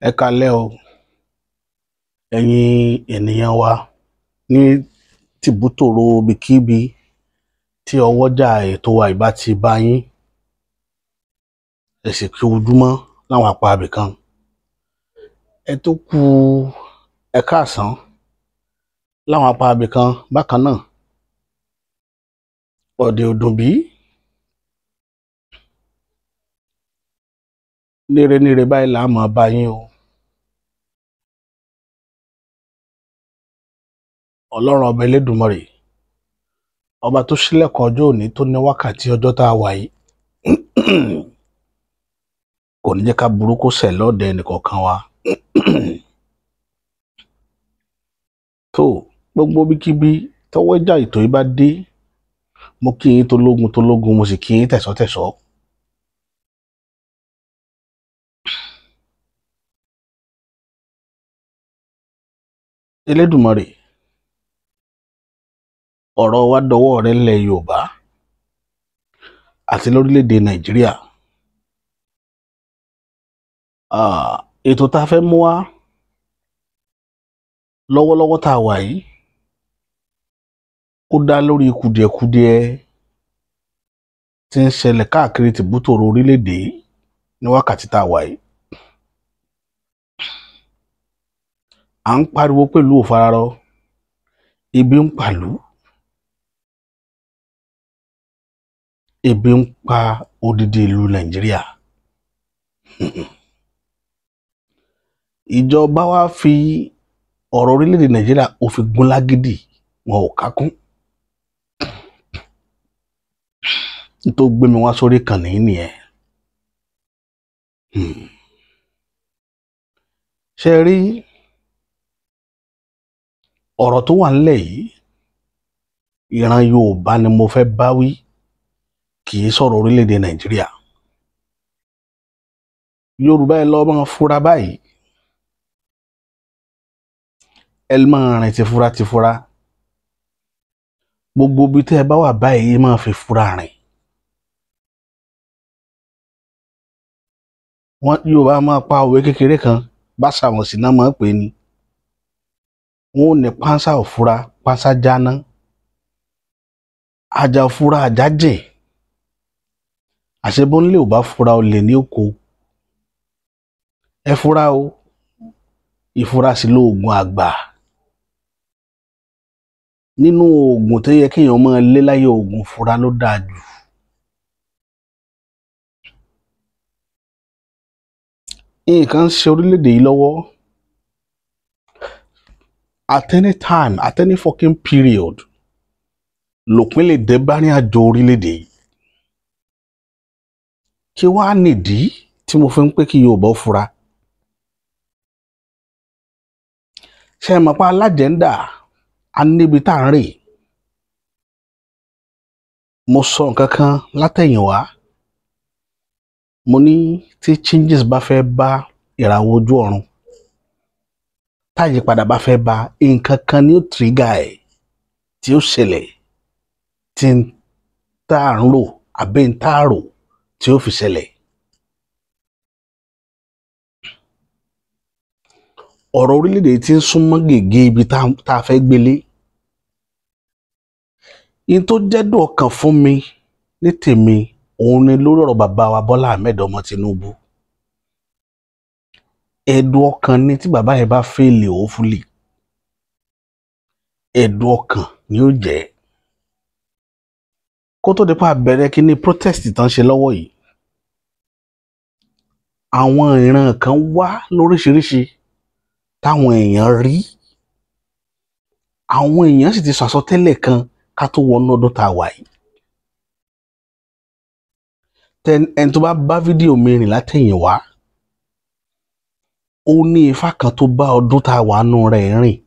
Ẹ káalẹ́ o, ẹ̀yin ènìyàn wa ní tìbútòrò ibikíbi tí ọwọ́jà ètò wa ìbá ti bá yín. Ẹ sì kú ojúmọ́ láwọn apá ibìkan. Ẹ tó kú, ẹ káàsán láwọn apá ibìkan bákan náà. Ọ̀dẹ̀ ò dùn bí? Níre níre báyìí là á máa bá yín o. Ọlọ́run ọba Elédùmarè, ọba tó ṣílẹ̀kùn ọjọ́ òní tó ní wákàtí ọjọ́ tá a wà yìí, kò ní jẹ́ ká burú kó ṣẹ̀ lọ́ọ̀dẹ ẹnìkọ̀ọ̀kan wa. Tó gbogbo ibikíbi tọwọ́jà ètò yìí bá dé, mo kí yín tológun tológun, mo sì kí yín tẹ̀sọ́tẹ̀sọ́. Elédùmarè, ọ̀rọ̀ wa dọwọ́ rẹ ńlẹ̀ Yorùbá àti lórílẹ̀‐èdè Nàìjíríà. Ètò tá a fẹ́ mú wá lọ́wọ́lọ́wọ́ tá a wà yìí, ó dá lórí kùdìẹ̀kudiẹ tí ń ṣẹlẹ̀ káàkiri tìbútòrò orílẹ̀‐èdè ní wákàtí tá a wà yìí. À ń pariwo pẹ̀lú òfararọ, ebi ń pàlú, ebi ń pa odidi ìlú Nàìjíríà. Ìjọba wa fi ọ̀rọ̀ orílẹ̀-èdè Nàìjíríà ó fi gún lágídí, wọn ò kákún. Tó gbé mi wá sórí ìkànnì yìí nìyẹn. Ṣé ẹ rí ọ̀rọ̀ tó wà nílẹ̀ yìí? Ìran Yorùbá ni mo fẹ́ bá wí, kì í sọ̀rọ̀ orílẹ̀-èdè Nàìjíríà. Yorùbá, ẹ lọ́ọ́ máa fura báyìí, ẹ máa rìn tìfura tìfura. Gbogbo ibi tẹ́ ẹ bá wà báyìí, ẹ máa fi fura rìn. Wọ́n Yorùbá máa pa òwe kékeré kan, bá ṣàwọn sí náà máa ń pè é ní. Wọn ò ní pánsá ò fura, pánsá jáná. Àjà ò fura, àjà jìn. Àṣebónlé ò bá fura, olè ní oko. Ẹ fura o, ìfura sì lóògùn àgbà. Nínú oògùn tó yẹ kéèyàn máa lé láyé, oògùn fura ló dáa jù. Nǹkan ń ṣe orílẹ̀-èdè yìí lọ́wọ́. At any time, at any fucking period, lòpin lè dé bá ní àjò orílẹ̀-èdè yìí. Kí wàá nìdí tí mo fi ń pé kí Yorùbá fura? Ṣé ẹ mọ̀ pé alájẹ̀ńdà a níbi tá à ń rè? Mo sọ nǹkan kan látẹ̀yìnwá. Mo ní tí changes bá fẹ́ bá ìràwọ̀ ojú ọ̀run, táyípadà bá fẹ́ bá nǹkan kan ní ó trigger ẹ̀ tí ó ṣẹlẹ̀, tí ń tá à ń rò àbí ń tá à rò tí ó fi ṣẹlẹ̀. Ọ̀rọ̀ orílẹ̀-èdè tí ń súnmọ́ gègé ibi tá a fẹ́ gbélé. In tó jẹ́dùn ọkàn fún mi ní tèmi, òun ni lórí ọ̀rọ̀ bàbá wa Bọ́lá Ahmed ọmọ Tinubu. Ẹ̀dùn ọkàn ni tí bàbá yẹn bá fèlè òfúlì. Ẹ̀dùn ọkàn ni ó jẹ́. Kó tó di pa bẹ̀rẹ̀ kí ni protest tán ṣe lọ́wọ́ yìí, àwọn ìran kan wá lóríṣiríṣi táwọn èèyàn rí. Àwọn èèyàn sì ti sọ àsọtẹ́lẹ̀ kan ká tó wọnú ọdún tá a wà yìí. Ẹni tó bá bá fídíò mi rìn látẹ̀yìn wá, ó ní ifá kan tó bá ọdún tá a wà nù rẹ̀ rìn.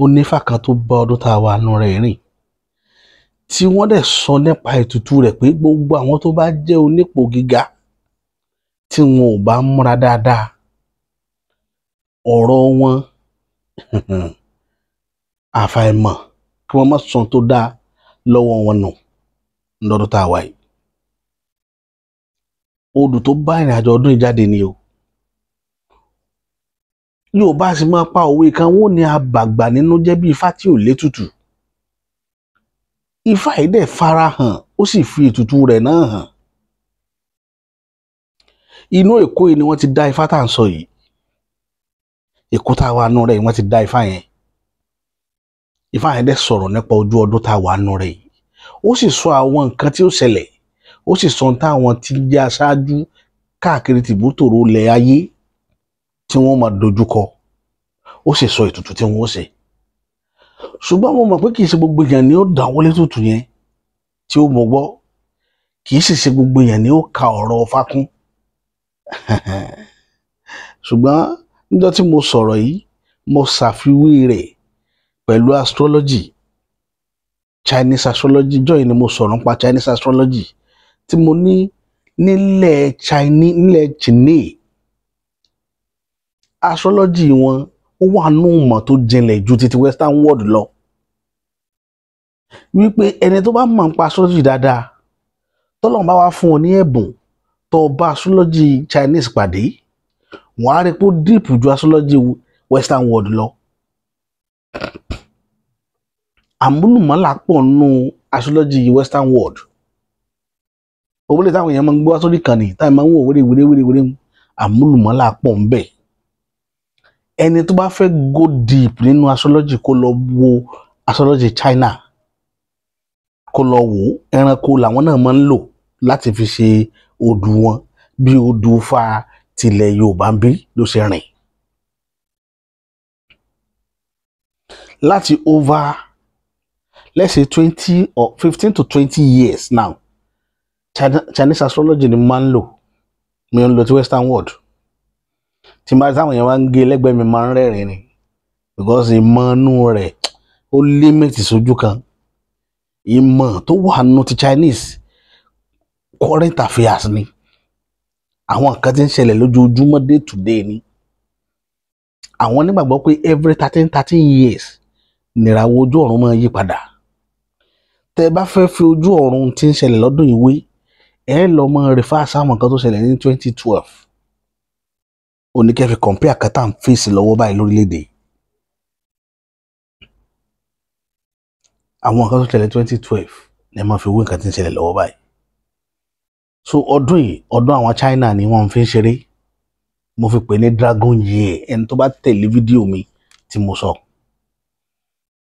Ó ní ifá kan tó bá ọdún tá a wà nù rẹ̀ rìn, tí wọ́n dẹ̀ sọ nípa ètùtù rẹ̀ pé gbogbo àwọn tó bá jẹ́ onípò gíga tí wọn ò bá múra dáadáa, ọ̀rọ̀ wọn àfàìmọ̀ kí wọ́n má sọ tó dáa lọ́wọ́ wọn nù lọ́dún tá a wà yìí. Odù tó bá ìrìn àjò ọdún yìí jáde ni o. Yorùbá sì máa pa òwe kan, wọ́n ní abàgbà nínú jẹ́ bí ifá tí ò létùtù. Ifá yìí dẹ̀ farahàn, ó sì fi ètùtù rẹ̀ náà hàn. Inú Èkó yìí ni wọ́n ti dá ifá tá à ń sọ yìí. Èkó tá a wà nù rẹ̀ wọ́n ti dá ifá yẹn. Ifá yẹn dẹ̀ sọ̀rọ̀ nípa ojú ọdún tá a wà nù rẹ̀ yìí. Ó sì sọ àwọn nǹkan tí ó ṣẹlẹ̀, ó sì sọ ohun táwọn tí ń jẹ́ aṣáájú káàkiri tìbútòrò ilẹ̀ ayé tí wọ́n máa dojúkọ, ó sì sọ ètùtù tí wọ́n ó ṣe. Ṣùgbọ́n mo mọ̀ pé kì í ṣe gbogbo èèyàn ni ó dáwọ́lé ètùtù yẹn tí ó mọ̀ gbọ́, kì í sì ṣe gbogbo èèyàn ni ó ka ọ̀rọ̀ Ifá kún. Ṣùgbọ́n níjọ́ tí mo sọ̀rọ̀ yìí, mo ṣàfiwé rẹ̀ pẹ̀lú astrology, Chinese astrology. Jọ́ yìí ni mo sọ̀rọ̀ nípa Chinese astrology tí mo ní nílẹ̀ Chinese, nílẹ̀ Chine, astrology wọn ó wà nù mọ̀ tó jinlẹ̀ ju ti western world lọ, wípé ẹni tó bá mọ̀ nípa astrology dáadáa, tọ́lọ́run bá wá fún ọ ní ẹ̀bùn tó bá astrology Chinese pàdé, wọ́n á rí pé ó deep ju astrology western world lọ. Àmúlùmọ́là pọ̀ nù astrology western world. Owó lè táwọn èèyàn máa ń gbọ́ sórí ìkànnì táwọn máa ń wò wéré wéré wéré wéré, àmúlùmọ́là pọ̀ ń bẹ̀. Ẹni tó bá fẹ́ go deep nínú astrology, kó lọ wo astrology China, kó lọ wò. Ẹranko làwọn náà máa ń lò láti fi ṣe odù wọn, bí odù Ifá tilẹ̀ Yorùbá ń bí ló ṣe rìn. Láti over, let's say, 20 or 15 to 20 years now, Chinese astrology ni mo máa ń lò. Mi ò ń lo ti western world. Tí n bá táwọn èèyàn wá ń gé lẹ́gbẹ̀ẹ́ mi, máa ń rẹ́rìn ni, because ìmọ̀ inú rẹ̀ ó limit sójú kan. Ìmọ̀ tó wà nínú ti Chinese, current affairs ni, àwọn nǹkan tí ń ṣẹlẹ̀ lójoojúmọ́, day to day ni. Àwọn nígbàgbọ́ pé every 13 13 years nìràwọ̀ ojú ọ̀run máa ń yí padà. Tẹ́ ẹ bá fẹ́ fi ojú ọ̀run tí ń ṣẹlẹ̀ lọ́dún ìwé, ẹ lọ mọ refer sáwọn nǹkan tó ṣẹlẹ̀ ní 2012 oníkẹ́ fi compare kẹta ń fèsì lọ́wọ́ báyìí lórílẹ̀‐èdè. Àwọn nǹkan tó ṣẹlẹ̀ 2012 ni ẹ máa fi wé nǹkan tí ń ṣẹlẹ̀ lọ́wọ́ báyìí. So ọdún yìí, ọdún àwọn China ni wọ́n fi ń ṣeré. Mo fi pè ní Dragon Year, ẹni tó bá tẹ̀lé fídíò mi tí mo sọ.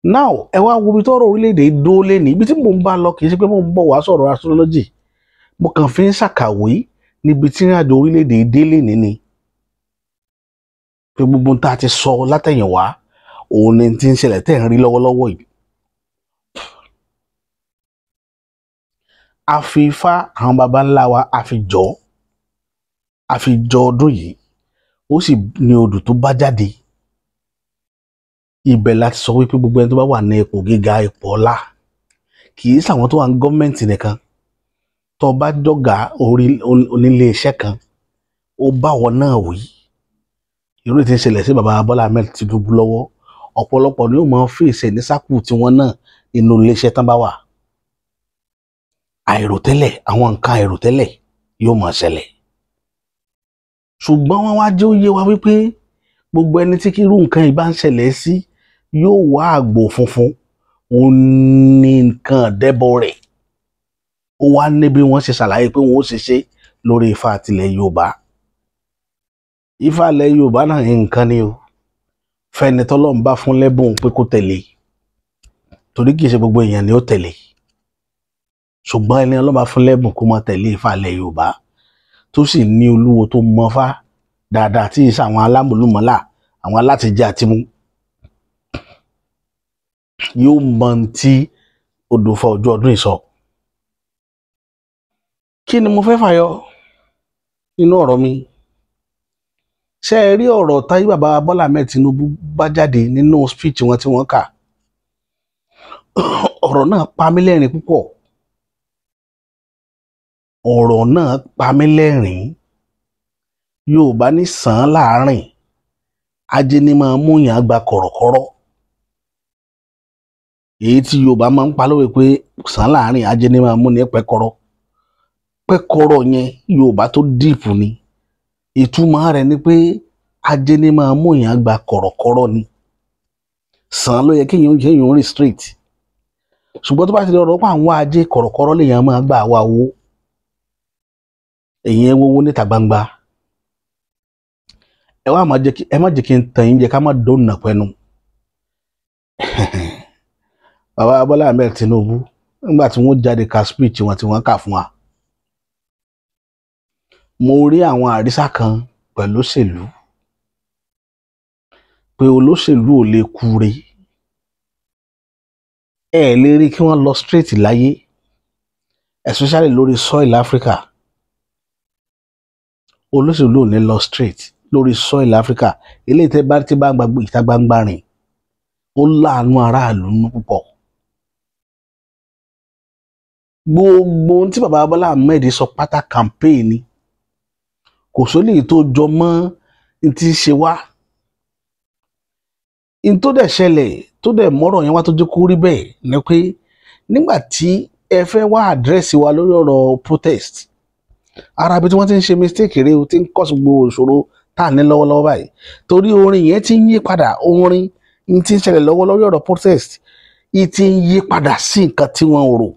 Now ẹ wá wo ibi tọ́rọ̀ orílẹ̀-èdè dóólé ní ibi tí mò ń bá lọ. Kì í ṣe pé mò ń bọ̀ wá sọ̀rọ̀ astrology, mo kàn fi ń ṣàkàwé níbi tí ìrìnàjò orílẹ̀-èdè délé ní ni pé gbogbo tá a ti sọ látẹ̀yìnwá òun ni ti ń ṣẹlẹ̀ tẹ̀ ń rí lọ́wọ́lọ́wọ́ yìí. A fi ifá àwọn baba ńlá wa, a fi jọ, a fi jọ ọdún yìí, ó sì ní odù tó bá jáde. Ibẹ̀ láti sọ wípé gbogbo ẹni tó bá wà ní ipò gíga, ipò ọlá, kì í ṣàwọn tó wà ní gọ́ọ̀mẹ̀ntì nìkan, tó bá jọ̀gá orí onílé iṣẹ́ kan, ó bá wọn náà wí. Irú ètò ìṣẹ̀lẹ̀ sí baba Bọ́lá Ahmed Tinubu lọ́wọ́, ọ̀pọ̀lọpọ̀ ni ó máa ń fèsì ní sákù tiwọn náà nínú ilé iṣẹ́ tán bá wà. Àìròtẹ́lẹ̀, àwọn nǹkan àìròtẹ́lẹ̀ yóò máa ṣẹlẹ̀. Ṣùgbọ́n wọ́n wá jẹ́ ó yé wa wípé gbogbo ẹni tí kí irú nǹkan yìí bá ń ṣẹlẹ̀ sí yóò wá àgbò funfun, òun ní nǹkan dẹ́bọ rẹ̀. Ó wá ní bí wọ́n ṣe ṣàlàyé pé wọ́n ó ṣe ṣe lórí ifá tilẹ̀ Yorùbá. Ifá ilẹ̀ Yorùbá náà nǹkan ni o, fẹ́ni tọ́lọ́run bá fún lẹ́bùn pé kó tẹ̀lé, torí kì í ṣe gbogbo èèyàn ni ó tẹ̀lé. Ṣùgbọ́n ẹni Ọlọ́run bá fún lẹ́bùn kó máa tẹ̀lé ifá ilẹ̀ Yorùbá, tó sì ní olúwo tó mọfá dáadáa, tí ì ṣe àwọn alámùlùmọ́là, àwọn alátijẹ àtimú, yóò mọ ohun tí odò fa ojú ọdún yìí sọ. Kí ni mo fẹ́ fàyọ nínú ọ̀rọ̀ mi? Ṣé ẹ rí ọ̀rọ̀ táyé bàbá Bọ́lá Ahmed Tinubu bá jáde nínú speech wọn tí wọ́n kà? Ọ̀rọ̀ náà pa mí lẹ́rìn púpọ̀. Ọ̀rọ̀ náà pa mí lẹ́rìn. Yorùbá ní sàn án láàárín ajé ni máa mú yàn gba kọ̀rọ̀kọ́rọ́. Èyí tí Yorùbá máa ń pa lówe pé sàn án láàárín ajé ni máa mú ní pẹ́kọ́rọ́. Pẹ́kọ̀rọ̀ yẹn Yorùbá tó dìpù ni. Ìtumọ̀ rẹ̀ ni pé ajé ni máa mú èèyàn gba kọ̀rọ̀kọ̀rọ̀ ni. Sàn ló yẹ kí èèyàn jẹ́ èèyàn rìn straight. Ṣùgbọ́n tó bá ti lọ́rọ̀ pé àwọn ajé kọ̀rọ̀kọ̀rọ̀ lèèyàn máa gbà wá owó. Èèyàn wówó níta gbangba. Ẹ wá má jẹ́ kí ẹ má jẹ́ kí n tàn yín jẹ ká má dóònà pẹ́nu. Bàbá Bọ́lá Ahmed Tinubu nígbà tí wọ́n jáde ka speech wọn tí wọ́n kà fún wa. Mo rí àwọn àrísà kan pẹ̀lú òṣèlú pé olóṣèlú ò lè kúre. Ẹ lè rí kí wọ́n lọ straight láyé, especially lórí soil Africa. Olóṣèlú ò ní lọ straight lórí soil Africa. Eléyìí tẹ́ bá ti bá ìta gbangba rìn, ó láàánú aráàlú nú púpọ̀. Gbogbo ohun tí bàbá Bọ́lá Ahmed sọ pátá campaign ni. Kò sólè tó jọ mọ́ ní ti ṣe wá. In tó dẹ̀ ṣẹlẹ̀ tó dẹ̀ mọ́rọ̀ yẹn wá tó jẹ́ kó rí bẹ́ẹ̀ ni pé nígbà tí ẹ fẹ́ wá address wa lórí ọ̀rọ̀ protest, ara ibi tí wọ́n ti ń ṣe mistake rèé o, tí ń kọ́ sí gbogbo ìṣòro tá à ní lọ́wọ́lọ́wọ́ báyìí. Torí orin yẹn ti ń yí padà, orin n ti ń ṣẹlẹ̀ lọ́wọ́ lórí ọ̀rọ̀ protest yìí ti ń yí padà sí nǹkan tí wọ́n rò.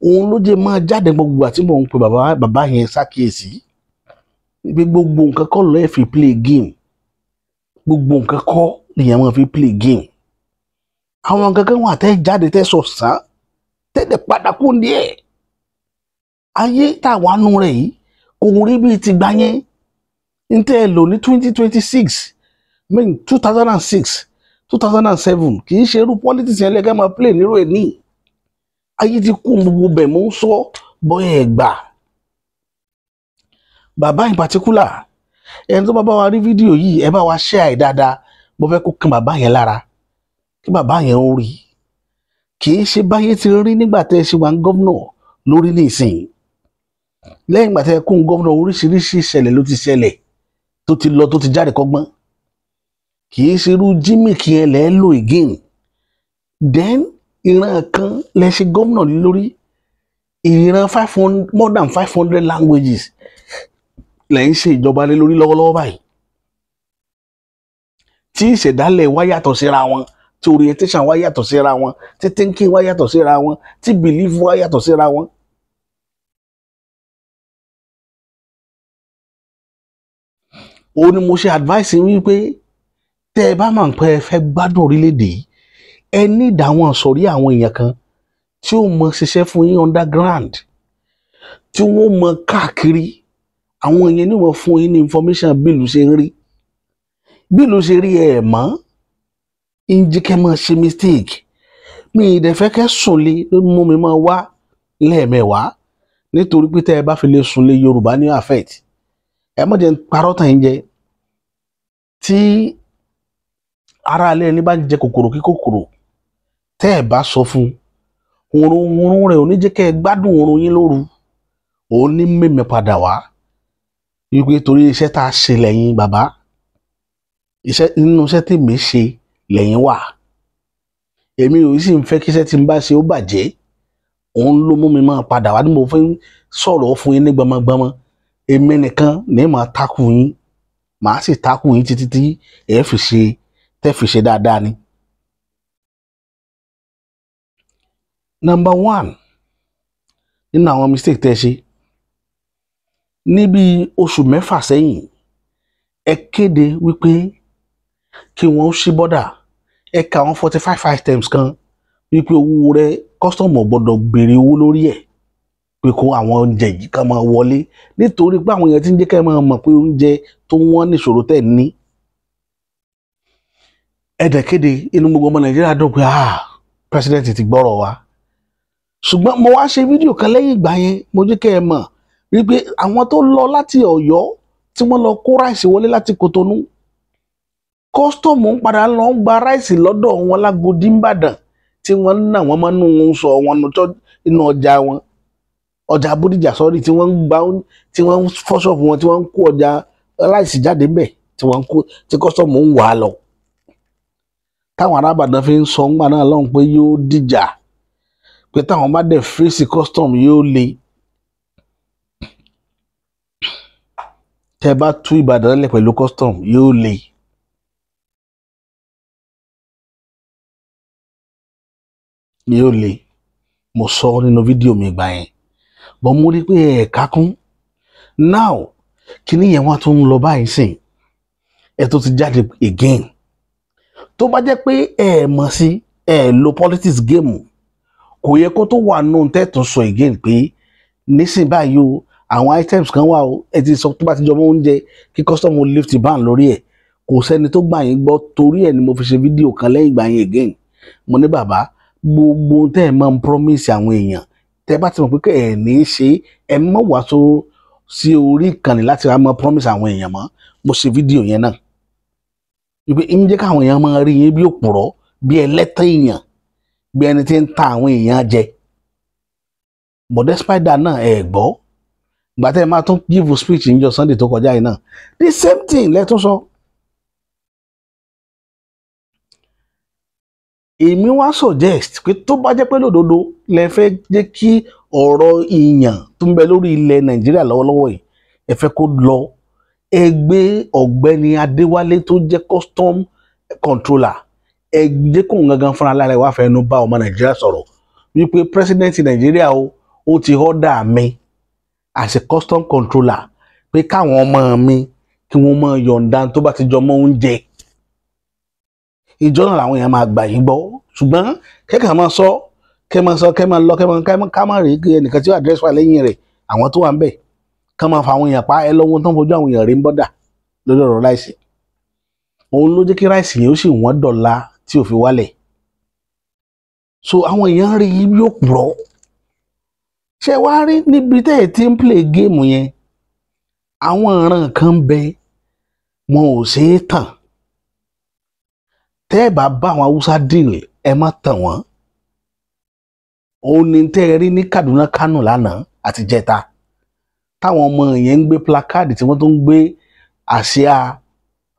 Òun ló jẹ́ máa jáde gbogbo àti mò ń pe bàbá yẹn ṣàkíyèsí pé gbogbo nǹkan kọ́ ló fi play game. Gbogbo nǹkan kọ́ nìyẹn máa fi play game. Àwọn nǹkan kan wà tẹ́ jáde tẹ́ sọ sàn tẹ́ dẹ̀ padà kú díẹ̀. Ayé tá a wà nù rẹ̀ yìí kò rí bíi ti gbà yẹn. N tẹ́ ẹ lò ní 2026, mean 2006, 2007, kì í ṣe irú politics yẹn lẹ́gẹ́ máa play nírò ẹ̀ ní. Ayé ti kú gbogbo bẹ̀ mò ń sọ bọ́ ẹ̀ gbà. Bàbá in particular, ẹni tó bá bá wa rí fídíò yìí, ẹ bá wa share ẹ̀ dáadáa. Mo fẹ́ kó kan bàbá yẹn lára, kí bàbá yẹn ó rí. Kì í ṣe báyé ti rí nígbà tẹ́ ẹ ṣe wà ń gómìnà lórí nísìnyí. Lẹ́yìn ìgbà tẹ́ ẹ kún gómìnà, oríṣiríṣi ìṣẹ̀lẹ̀ ló ti ṣẹlẹ̀ tó ti lọ tó ti jáde kọ́gbọ́n. Kì í ṣe irú gimmick yẹn lẹ́ lò again. Then ìran kan lẹ ṣe gómìnà lórí, ìran 500, more than 500 languages lẹ́ ń ṣe ìjọba lé lórí lọ́wọ́lọ́wọ́ báyìí. Tí ìṣẹ̀dálẹ̀ wa yàtọ̀ síra wọn, tí orientation wa yàtọ̀ síra wọn, tí thinking wa yàtọ̀ síra wọn, tí belief wa yàtọ̀ síra wọn. Òun ni mo ṣe advice wípé tẹ́ ẹ bá mọ̀ pé ẹ fẹ́ gbádùn orílẹ̀-èdè yìí, ẹ ní ìdáwọn sọ̀rí àwọn èèyàn kan tí ó mọ ṣiṣẹ́ fún yín underground, tí wọ́n mọ káàkiri. Àwọn èèyàn ní wọ́n fún yín ní information bí ìlú ṣe ń rí. Bí ìlú ṣe rí ẹ̀ mọ́, ń jẹ́ kẹ́ máa ṣe mistake. Mi ì dẹ̀ fẹ́ kẹ́ sùn lé ló mú mi máa wá lẹ́ẹ̀mẹ́wàá, nítorí pé tẹ́ ẹ bá fi lè sùn lé Yorùbá ní affect. Ẹ má jẹ́ n parọ́ tàn yín jẹ. Tí ará ilé ẹni bá ń jẹ kòkòrò kí kòkòrò, tẹ́ ẹ bá sọ fún un, oorun rẹ̀ ò ní jẹ́ kẹ́ ẹ gbádùn oorun yín lóru. Òun ní mímí padà wá. Wípé torí iṣẹ́ tá a ṣe lẹ́yìn bàbá, iṣẹ́ nínú iṣẹ́ tí mi ṣe lẹ́yìn wà. Èmi ò sì ń fẹ́ kí iṣẹ́ tí n bá ṣe ó bàjẹ́. Òun ló mú mi máa padà wá ní mo fi ń sọ̀rọ̀ fún yín ní gbọmọgbọmọ. Èmi nìkan ní màá takù yín, màá sì takù yín títí tí ẹ fi ṣe tẹ́ fi ṣe dáadáa ni. Number one nínú àwọn mistake tẹ́ ṣe níbi oṣù 6 sẹ́yìn, ẹ kéde wípé kí wọ́n ṣí bọ́dà. Ẹ ka àwọn 45 items kan wípé owó rẹ̀ custom ò gbọ́dọ̀ béèrè owó lórí ẹ̀, pé kó àwọn oúnjẹ yìí ká máa wọlé, nítorí pé àwọn èèyàn ti ń jẹ́ ká máa mọ̀ pé oúnjẹ tó wọ́n níṣòro tẹ̀ ní. Ẹ dẹ̀ kéde, inú gbogbo ọmọ Nàìjíríà dùn pé president ti gbọ́rọ̀ wa. Ṣùgbọ́n mo wá ṣe fídíò kan lẹ́yìn ìgbà yẹn, mo jẹ́ kẹ́ ẹ mọ̀ wípé àwọn tó lọ láti Ọ̀yọ́ tí wọ́n lọ kó ráìsì wọlé láti Kòtónú, kọ́sítọ́ọ̀mù ń padà lọ ń gba ráìsì lọ́dọ̀ wọn lágodi ńbàdàn, tí wọ́n ń nà wọ́n mọ́ nínú sọ wọn nínú ọjà wọn, ọjà Bódìjà sọ́rí, tí wọ́n ń gba, tí wọ́n ń fọ́ ṣọ́ọ̀bù wọn, tí wọ́n ń kó ọjà ráìsì jáde ńbẹ̀, tí wọ́n ń kó, tí kọ́sítọ́ọ̀mù ń wà á lọ. Táwọn arábàdàn fi ń sọ ńgbà náà lọ́hùn pé yóò dìjà, pé táwọn bá dẹ̀ fèsì kọ́sítọ́ọ̀mù yóò le. Tẹ́ bá tú Ìbàdàn lẹ̀ pẹ̀lú custom yóò le. Yóò le. Mo sọ nínú fídíò mi ìgbà yẹn, but mo rí pé ẹ̀ka kún. Now kíní yẹn wọ́n tún ń lọ báyìí sìn, ẹ tó ti jáde again. Tó bá jẹ́ pé ẹ mọ̀ sí ẹ lo politics game, kò yẹ kó tó wà nù tẹ́tùn sọ again pé nísìn báyìí o, àwọn items kan wà o, ẹ ti sọ tó bá ti jọmọ́ oúnjẹ kí custom lift ban lórí ẹ̀. Kò sẹ́ni tó gbà yín gbọ́, torí ẹ̀ ni mo fi ṣe fídíò kan lẹ́yìn ìgbà yẹn again. Mo ní bàbá, gbogbo tẹ́ ẹ máa ń promise àwọn èèyàn, tẹ́ bá ti mọ̀ pé ẹ ní í ṣe, ẹ mọ̀ wá sí orí ìkànnì láti wá máa promise àwọn èèyàn mọ́. Mo ṣe fídíò yẹn náà wípé ń jẹ́ káwọn èèyàn máa rí yín bí òpùrọ́, bí ẹlẹ́tàn èèyàn, bí ẹni tí ń ta àwọn èèyàn jẹ. But despite that náà, ẹ gbọ́. Ìgbà tẹ́ ẹ máa tún give speech níjọ́ Sunday tó kọjá yìí náà, the same thing lẹ́tún sọ. Èmi wá suggest pé tó bá jẹ́ pé lódodo lẹ fẹ́ jẹ́ kí ọ̀rọ̀ ìyàn tó ń bẹ lórí ilẹ̀ Nàìjíríà lọ́wọ́lọ́wọ́ yìí, ẹ fẹ́ kó lọ, ẹ gbé ọ̀gbẹ́ni Adéwálé tó jẹ́ custom controller, ẹ jẹ́ kóun gangan fúnra lára ẹ wá fẹnu bá ọmọ Nàìjíríà sọ̀rọ̀ wípé president Nàìjíríà o, ó ti order mi as a custom controller pé káwọn ọmọ mi kí wọ́n máa yọ̀ǹda tó bá ti jọ mọ́ oúnjẹ. Ìjọ náà làwọn èèyàn máa gbà yín gbọ́. Ṣùgbọ́n kẹ́kẹ́ máa sọ, kẹ́ máa sọ, kẹ́ máa lọ, kẹ́ máa ká máa rí ẹnìkan tí ó àdírẹ́sì wà lẹ́yìn rẹ̀, àwọn tó wà ń bẹ̀ ká máa fa àwọn èèyàn pa ẹ lọ́wọ́ tó ń fojú àwọn èèyàn rí ń bọ́dà lórí ọ̀rọ̀ ráìsì. Òun ló jẹ́ kí ráìsì yẹn ó sì wọ́n dọ̀la tí ò fi wálẹ̀. So àwọn èèyàn rí yín yóò purọ́. Ṣé wàá rí níbi tẹ́ ẹ̀ ti ń play game yẹn, àwọn ìran kan bẹ wọn ò ṣeé tàn. Tẹ́ ẹ bá bá àwọn Haúsá deal, ẹ má tàn wọ́n. Òun ni tẹ́ ẹ rí ní Kaduna, Kano lánàá àti jẹta, táwọn ọmọ yẹn ń gbé placard tí wọ́n tó ń gbé àsíá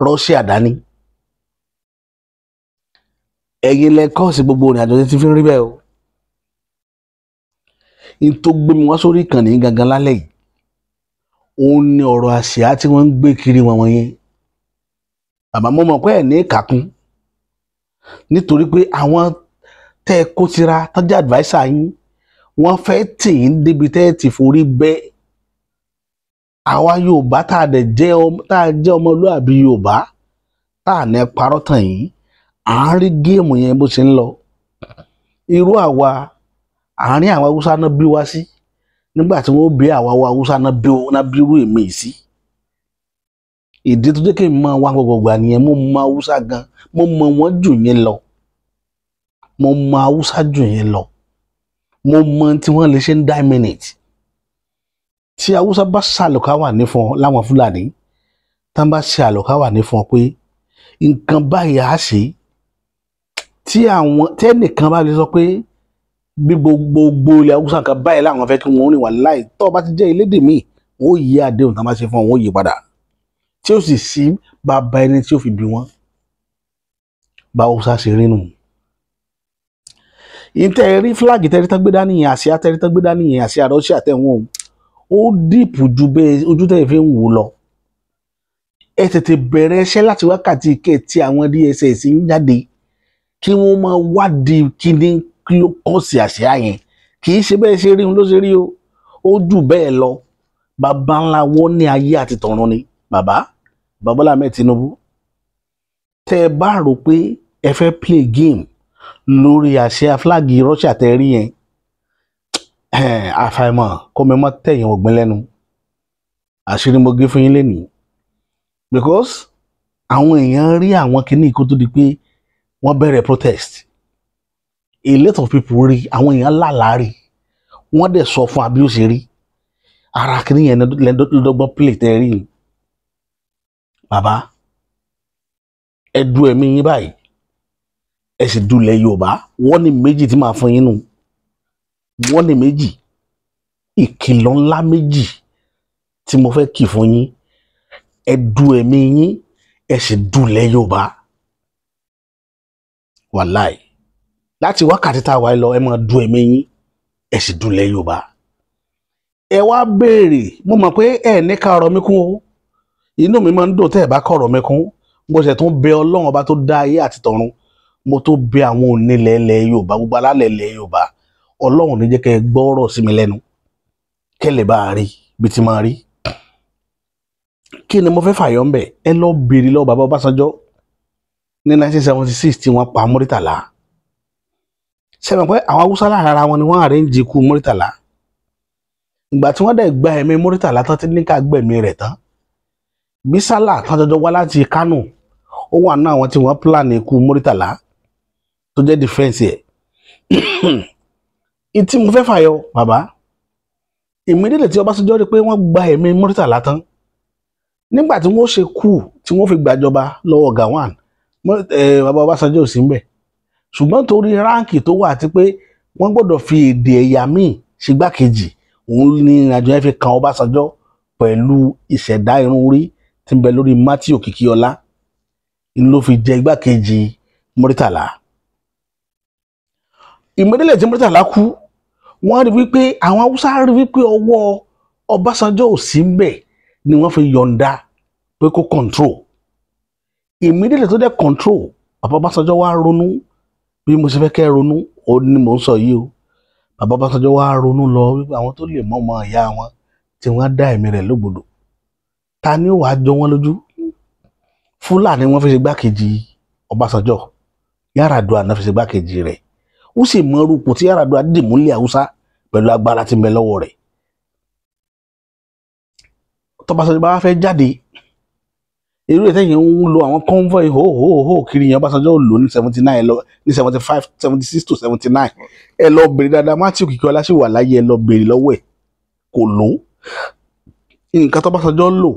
Russia dání. Ẹ̀yin lẹ kọ́ọ̀sì gbogbo ìrìn àjò tí fi ń rí bẹ́ẹ̀ o. N tó gbé mi wá sórí ìkànnì gangan lálẹ́ yìí, òun ni ọ̀rọ̀ àsíá tí wọ́n ń gbé kiri wọn wọ̀nyẹn. Bàbá, mo mọ̀ pé ẹ̀ ní ìkàkùn, nítorí pé àwọn tẹ́ ẹ kó tira tọ́jú adviser yín, wọ́n fẹ́ tì yín débi tẹ́ ẹ ti forí bẹ́. Àwa Yorùbá tá a dẹ̀ jẹ́, tá a jẹ́ ọmọlúàbí Yorùbá, tá a ní parọ́ tàn yín, à ń rí game yẹn bó ṣe ń lọ. Irú àwa, àárín àwọn Haúsá náà bí wá sí. Nígbà tí wọ́n bí àwa wa Haúsá náà bí irú èmi sí. Ìdí tó jẹ́ kí n máa wá gbogbo ìgbà nìyẹn. Mo mọ Haúsá gan, mo mọ wọ́n jù yín lọ, mo mọ Haúsá jù yín lọ, mo mọ tí wọ́n lè ṣe ní 9 minutes. Tí Haúsá bá ṣàlùkà wà ní fún ọ láwọn Fúlàní tán bá ṣe àlùkà wà ní fún ọ pé nǹkan báyìí á ṣe, tí àwọn tẹ́nìkan bá lè sọ pé bí gbogbo ilẹ̀ Haúsá nǹkan báyìí láwọn fẹ́ kí wọ́n rìn wá láì tó bá ti jẹ́ elédè míì, wọ́n ó yí àdéhùn tán bá ṣe fún ọ, wọ́n ó yí padà, tí ó sì sí bàbá ẹni tí ó fi bí wọn. Bá Haúsá ṣe rí nù. Ìtẹ̀ rí flag tẹ́rí tán gbé dání yẹn, àsíá tẹ́rí tán gbé dání yẹn, àsíá Russia tẹ̀wọ̀n o, ó deep ju bẹ́ẹ̀ ojú tẹ̀ fi ń wò lọ. Ẹ tètè bẹ̀rẹ̀ iṣẹ́ láti wákàtí ìkẹ́ tí àwọn DSS ń jáde kí wọ́n máa wádìí kíní kí ló kọ́ sí àsíá yẹn. Kì í ṣe bẹ́ẹ̀ ṣe rí òun ló ṣe rí o, ó jù bẹ́ẹ̀ lọ. Bàbá ńlá wọ́n ní ayé àti tọ̀run ni bàbá Bọ́lá Ahmed Tinubu. Tẹ́ ẹ bá rò pé ẹ fẹ́ play game lórí àsíá flag Russia tẹ́ rí yẹn, àfàìmọ̀ kó mi mọ́ tẹ̀yìn ọ̀gbìn lẹ́nu. Àṣírí mo gé fún yín lénìí, because àwọn èèyàn rí àwọn kinní kó tó di pé wọ́n bẹ̀rẹ̀ protest. A lot of people rí, àwọn èèyàn lálàá rí, wọ́n dẹ̀ sọ fún àbí ó ṣe rí. Ara kinní yẹn lọ́dọ́gbọ́n play tẹ́ rí ni. Bàbá, ẹ du ẹ̀mí yín báyìí, ẹ sì dulẹ̀ Yorùbá. Wọ́n ní méjì tí màá fún yín nù, wọ́n ní méjì, ìkìlọ̀ ńlá méjì tí mo fẹ́ kì fún yín. Ẹ du ẹ̀mí yín, ẹ sì dulẹ̀ Yorùbá. Wàláì, láti wákàtí tá a wáyé lọ, ẹ máa du ẹ̀mí yín, ẹ sì dulẹ̀ Yorùbá. Ẹ wá béèrè, mo mọ̀ pé ẹ ní ká ọ̀rọ̀ mi kún o. Inú mi máa ń dùn tẹ́ ẹ̀ bá kọ̀rọ̀ mi kún. Mo ṣe tún bẹ Ọlọ́run ọba tó dá ayé àti tọ̀run, mo tó bẹ àwọn onílẹ̀ ilẹ̀ Yorùbá, gbogbo alálẹ̀ ilẹ̀ Yorùbá, Ọlọ́run ní jẹ́ kẹ́ ẹ gbọ́rọ̀ sí mi lẹ́nu, kẹ́ lè bá a rí bí ti máa rí. Kí ni mo fẹ́ fàyọ̀ ńbẹ̀? Ẹ lọ bèrè lọ bàbá Ọbásanjọ́ ní 1976 tí wọ́n pa Murtala. Sẹ́mi pé àwọn Haúsá lára ara wọn ni wọ́n arrange ikú Murtala. Ìgbà tí wọ́n dẹ̀ gba ẹ̀mí Murtala tán, tí ní ká gbẹ̀mí rẹ̀ tán, Bísálà tán jọjọ wá láti Kánò, ó wà náà àwọn tí wọ́n plan ikú Murtala tó jẹ́ defense ẹ̀. Ìtí mo fẹ́ fàyọ bàbá, immediately tí Ọbásanjọ́ rí pé wọ́n gba ẹ̀mí Murtala tán, nígbà tí wọ́n ṣe kú tí wọ́n fi gbàjọba lọ́wọ́ Gowon, bàbá Ọbásanjọ́ ò sí ńbẹ̀. Ṣùgbọ́n torí rank tó wà àti pé wọ́n gbọ́dọ̀ fi èdè ẹ̀yà míì ṣègbákejì, òun ní ìrìnàjò yẹn fi kan Ọbásanjọ́ pẹ̀lú ìṣẹ̀dá irun orí tí ń bẹ lórí Matthew Òkìkíọlá, ló fi jẹ igbákejì Murtala. Immediately tí Murtala kú, wọ́n rí wípé àwọn Haúsá rí wípé ọwọ́ Ọbásanjọ́ ò sí ńbẹ̀, ni wọ́n fi yọ̀ǹda pé kó control. Immediately tó dẹ̀ control, bàbá Ọbásanjọ́ wá ronú. Bí mo ṣe fẹ́ kẹ́ ronú ó ní mò ń sọ yìí o. Bàbá Ọbásanjọ́ wá ronú lọ wípé àwọn tó lè mọ ọmọ ìyá wọn tí wọ́n dá ẹ̀mí rẹ̀ lógbòdò, ta ni ó wàá jọ wọ́n lójú? Fúlàní wọ́n fi ṣe gbákejì Ọbásanjọ́, Yar'Adua náà fi ṣe gbákejì rẹ̀. Ó sì mọ orúkọ tí Yar'Adua dì múlẹ̀ Haúsá pẹ̀lú agbára tí ń bẹ lọ́wọ́ rẹ̀. Tọ́básanjọ́ bá fẹ́ jáde, irú ìtẹ̀yìn ń lo àwọn convoy ho ho ho kiri yẹn, Ọbásanjọ́ lò ní 79 lọ ní 75, 76 to 79. Ẹ lọ bèrè dáadáa, Matthew Òkìkíọlá sì wà láyé, ẹ lọ bèrè lọ́wọ́ ẹ̀, kò lò ó. Nǹkan tọ́básanjọ́ lò,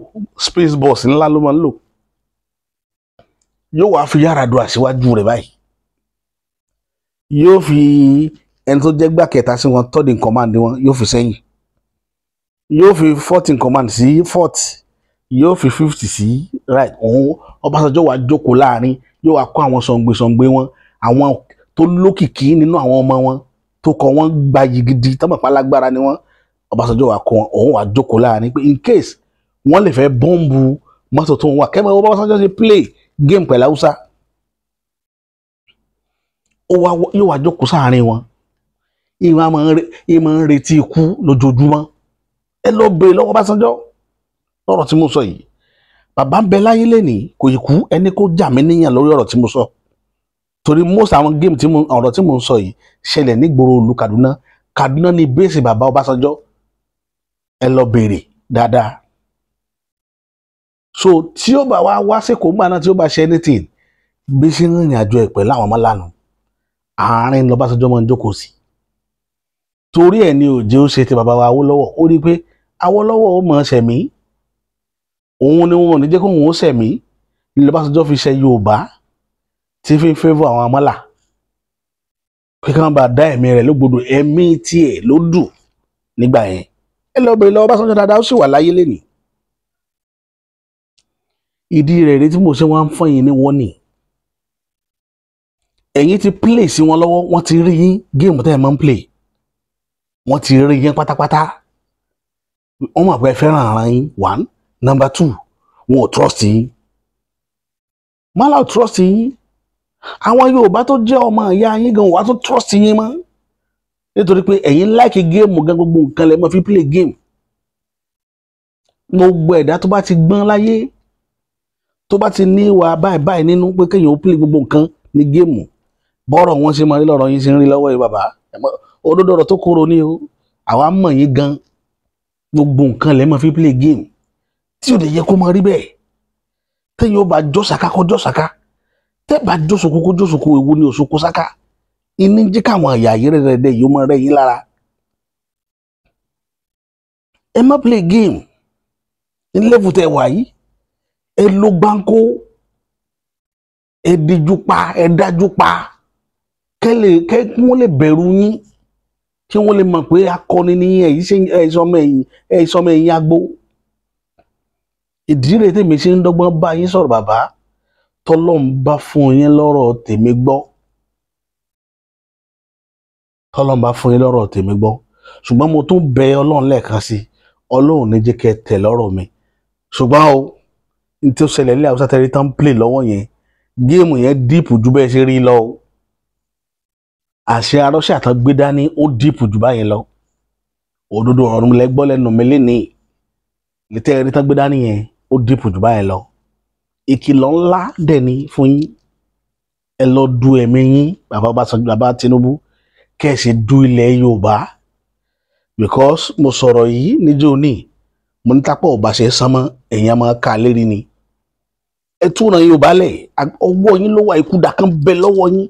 space bus ńlá ló máa ń lò. Yóò wá fi Yar'Adua síwájú rẹ̀ báyìí, yóò fi ẹni tó jẹ́ gbà kẹta sí wọn, third in command wọn, yóò fi sẹ́yìn, yóò fi fourth in command sí fourth, yóò fi fifth sí right. Òun Ọbásanjọ́ wá jókòó láàrin, yóò wá kó àwọn sọ̀ǹgbẹ̀sọ̀ǹgbẹ̀ wọn, àwọn tó lókìkí nínú àwọn ọmọ wọn tó kọ wọn gbayì gidi tọ́mọ̀pá lágbára ni wọn. Ọbásanjọ́ wá kó wọn, òun wá jókòó láàrin pé in case wọ́n lè fẹ́ bọ́ǹbù mọ́tò tó ń wà. Kẹ́mẹ́ Ọbásanjọ́ ṣe play game pẹ̀lú Haúsá, yóò wá jókòó sáàrin wọn, ìmọ̀ ń retí ikú lójoojúmọ́. Ẹ lọ bèrè lọ́wọ́ Ọbásanjọ́ lọ́rọ̀ tí mo sọ yìí. Bàbá ń bẹ láyé lẹ́nìí, kò yìí kú, ẹni kó jà mí níyàn lórí ọ̀rọ̀ tí mo sọ, torí most àwọn game tí mo ọ̀rọ̀ tí mo ń sọ yìí ṣẹlẹ̀ nígboro ìlú Kaduna. Kaduna ni base bàbá Ọbásanjọ́, ẹ lọ bèrè dáadáa. So tí ó bá wá wá sẹ́kọ̀ọ́ ńgbà náà, tí ó bá ṣe anything, bí ṣe ń rìnrìn àjò ẹ̀ pẹ̀lú àwọn ọmọ lánàá, àárín lọ́básanjọ́ máa ń jókòó sí. Torí ẹ̀ ni òjò ó ṣe ti bàbá wa Awólọ́wọ̀. Ó rí i pé Awólọ́wọ̀ ó mọ̀ ṣẹ̀mí, òun ni wọn ò ní jẹ́ kóun ó ṣẹ̀mí, ní lọ́básanjọ́ fi ṣe Yorùbá tí fi ń favour àwọn amọ́là pé kí wọ́n bá dá ẹ̀mí rẹ̀ lógbodò. Ẹ̀mí tiẹ̀ ló dù nígbà yẹn. Ẹ lọ bèrè lọ́wọ́ Ọbásanjọ́ dáadáa, ó sì wà láyé lénìí. Ìdí rẹ̀ rèé tí mo ṣe wọ́n ń fọ́n yín ní wọ́n nì. Ẹ̀yin ti play sí wọn lọ́wọ́, wọ́n ti rí yín, game tẹ́ ẹ máa ń play, wọ́n ti rí yín pátápátá. Wọ́n mọ̀ pé ẹ fẹ́ràn ara yín, one. Number two, wọn ò trust yín, mọ́lá ò trust yín. Àwọn Yorùbá tó jẹ́ ọmọ ìyá yín gan wàá tún trust yín mọ́, nítorí pé ẹ̀yin like game gan, gbogbo nǹkan lẹ máa fi play game. Gbogbo ẹ̀dá tó bá ti gbọ́n láyé, tó bá ti ní ìwà báyìí báyìí nínú pé kéèyàn ó play gbogbo nǹkan ní game, bọ́rọ̀ wọn ṣe máa rí lọ́rọ̀ yín ṣe ń rí lọ́wọ́ yìí. Bàbá, òdodo ọ̀rọ̀ tó kóró ní o. Àwa mọ̀ yín gan, gbogbo nǹkan lẹ máa fi play game, tí ò lè yẹ kó máa rí bẹ́ẹ̀. Téèyàn ó bá jọ́ sàká, kó jọ́ sàká. Tẹ́ bá jósòkó, kó jósòkó. Ewu ní òṣòkó sáká iní jẹ́ káwọn àyà yìí rẹ̀rẹ̀dẹ̀ yìí ó máa rẹ̀ yín lára. Ẹ má play game ní level tẹ́ wà yìí. Ẹ ló gbáǹkó, ẹ díjú pa, ẹ dájú pa, kẹ́ kí wọ́n lè bẹ̀rù yín, kí wọ́n lè mọ̀ pé akọni ní ẹ̀yìn ṣe ẹ̀ sọmọ ẹ̀yìn agbó. Ìdí rẹ̀ tèmi ṣe ń dọ́gbọ́n bá yín sọ̀rọ̀, bàbá, tọ́lọ́n bá fún yín lọ́rọ̀ tèmi gbọ́, tọ́lọ́n bá fún yín lọ́rọ̀ tèmi gbọ́. Ṣùgbọ́n mo tún bẹ Ọlọ́run lẹ́ẹ̀kan sí, Ọlọ́run ní jẹ́ kẹ́ tẹ̀ lọ́rọ̀ mi. Ṣùgbọ́n o Ní tí ó ṣẹlẹ̀ nílẹ̀ Haúsá tẹ́lẹ̀ tán play lọ́wọ́ yẹn, game yẹn deep ju bẹ́ẹ̀ ṣe rí lọ o. Àṣẹ arọ́ṣẹ́ àtàgbé dání ó deep ju báyẹn lọ. Òdodo ọ̀run lẹ gbọ́ lẹ́nu mi lénìí. Lẹ́tẹ́ rí tán gbé dání yẹn, ó deep ju báyẹn lọ. Ìkìlọ̀ ńlá dẹ̀ ni fún yín. Ẹ lọ du ẹ̀mí yín, bàbá Ọbásanjọ́, bàbá Tinubu, kẹ́ ẹ sì du ilẹ̀ Yorùbá. Because mo sọ̀rọ̀ yìí níjó ní, mo ní tápọ̀ ò bá ṣe sánmọ́, èèyàn máa ká lérí ni. Ẹ túnra Yorùbá lẹ̀, ọwọ́ yín ló wà, ikú dàkan bẹ lọ́wọ́ yín.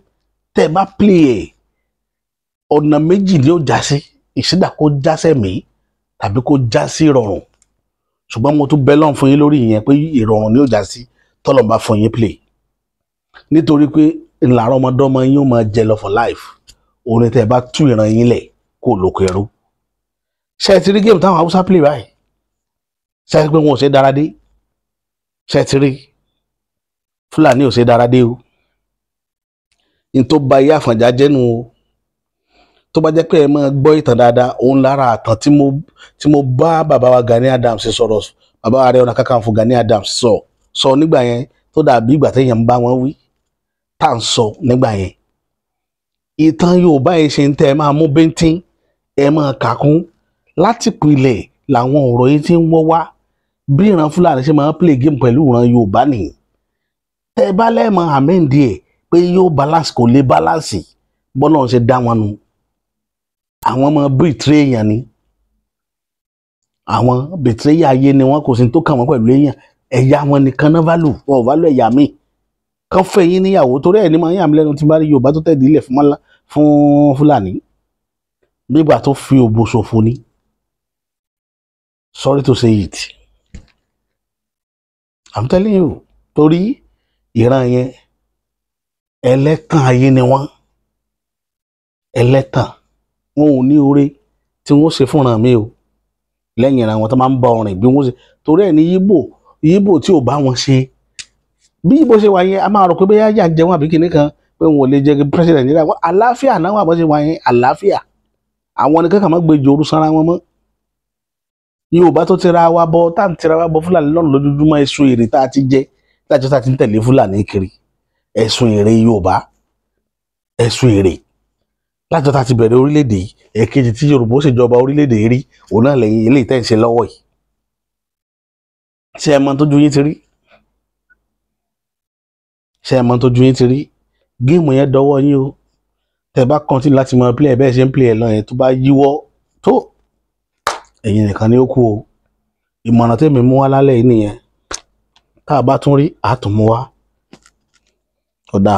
Tẹ́ ẹ bá play ẹ̀, ọ̀nà méjì ni ó já sí. Ìṣídà kó já sẹ́mi tàbí kó já sí ìrọ̀rùn. Ṣùgbọ́n mo tún bẹ lọ́n fún yín lórí ìyẹn pé ìrọ̀rùn ni ó já sí tọ́lọ̀ bá fún yín play. Nítorí pé ńlá ọmọdọ́mọ yín ó máa jẹ lọ for life. Òun ni tẹ́ ẹ bá tú ìran yín lẹ̀ kó lóko ẹrú. Ṣé ẹ ti rí game táwọn Haúsá play báyìí? Ṣé ẹ ti pé wọn ò ṣe dára dé? Ṣé ẹ ti rí? Fúlàní ò ṣe dára dé o. N tó ba iye Àfọ̀njá jẹ́nu o. Tó bá jẹ́ pé ẹ máa gbọ́ ìtàn dáadáa, òun lára àtàn tí mo bá bàbá wa Gani Adams sọ̀rọ̀, bàbá Ààrẹ Ọ̀nà Kakanfò Gani Adams sọ nígbà yẹn, tó dàbí ìgbà téèyàn ń bá wọn wí tá à ń sọ nígbà yẹn. Ìtàn Yorùbá yìí ṣe ń tẹ́ ẹ máa mú bíntín, ẹ máa kà kún. Láti pilẹ̀ làwọn ọ̀rọ̀ yìí ti ń wọ́ wá. Bí ìran Fúlàní ṣe máa ń play game pẹ̀lú ìran Yorùbá nìyí. Tẹ́ ẹ bá lẹ́ẹ̀mọ amend ẹ̀ pé yóò balance, kò lè balance. Bọ́lá ń ṣe dá wọn nu. Àwọn ọmọ betray èèyàn ni. Àwọn betray ayé ni wọn, kò sí tó kàn wọ́n pẹ̀lú èèyàn. Ẹ̀yà wọn nìkan náà value, wọn ò value ẹ̀yà míì. Kán fẹ́ yín níyàwó, torí ẹ̀ ní máa ń yà mí lẹ́nu tí bá rí Yorùbá tó tẹ̀dí ilẹ̀ fún Fúlàní. Nígbà tó fi òbò ṣòfò ni. Sorry to say it, I'm telling you. Torí ìran yẹn, ẹlẹ́tàn ayé ni wọ́n. Ẹlẹ́tàn. Wọn ò ní oore tí wọ́n ṣe fúnra mi o lẹ́yìn ìran wọn tó máa ń bá ọrìn bí wọ́n ṣe. Torí ẹ̀ ní Yíbò, Yíbò tí ò bá wọn ṣe, bí Yíbò ṣe wà yẹn, a máa rò pé bóyá yà ń jẹun àbí kinní kan, pé wọn ò lè jẹ president Nàìjíríà. Àlàáfíà náà wà bó ṣe wà yẹn, àlàáfíà. Àwọn ni kankan máa gbé jòrú sanra wọn mọ́. Yorùbá tó tira wa bọ, tá à ń tira wa bọ Fúlàní lọ́nà lójoojúmọ́, ẹ̀sùn èrè tá a ti jẹ láti tá a ti ń tẹ̀lé Fúlàní kiri, ẹ̀sùn èrè Yorùbá, ẹ̀sùn èrè láti tá a ti bẹ̀rẹ̀ orílẹ̀-èdè yìí. Ẹ̀kejì tí Yorùbá ó ṣèjọba orílẹ̀-èdè rí, òun náà lẹ́yìn eléyìí tẹ́ ń ṣe lọ́wọ́ yìí. Ṣé ẹ mọ tójú yín ti rí? Ṣé ẹ mọ tójú yín ti rí? Game yẹn dọwọ́ yín o. Tẹ́ bá continue láti máa play ẹ̀ bẹ́ẹ̀ ṣe ń play ẹ̀ lọ yẹn, tó bá yíwọ́ tó, ẹ̀yin nìkan ni ó kú o. Ìmọ̀ràn tèmi mú wá lálẹ́ yìí nìyẹn. Tá a bá tún rí, àá tún mú wá. Ó dáa.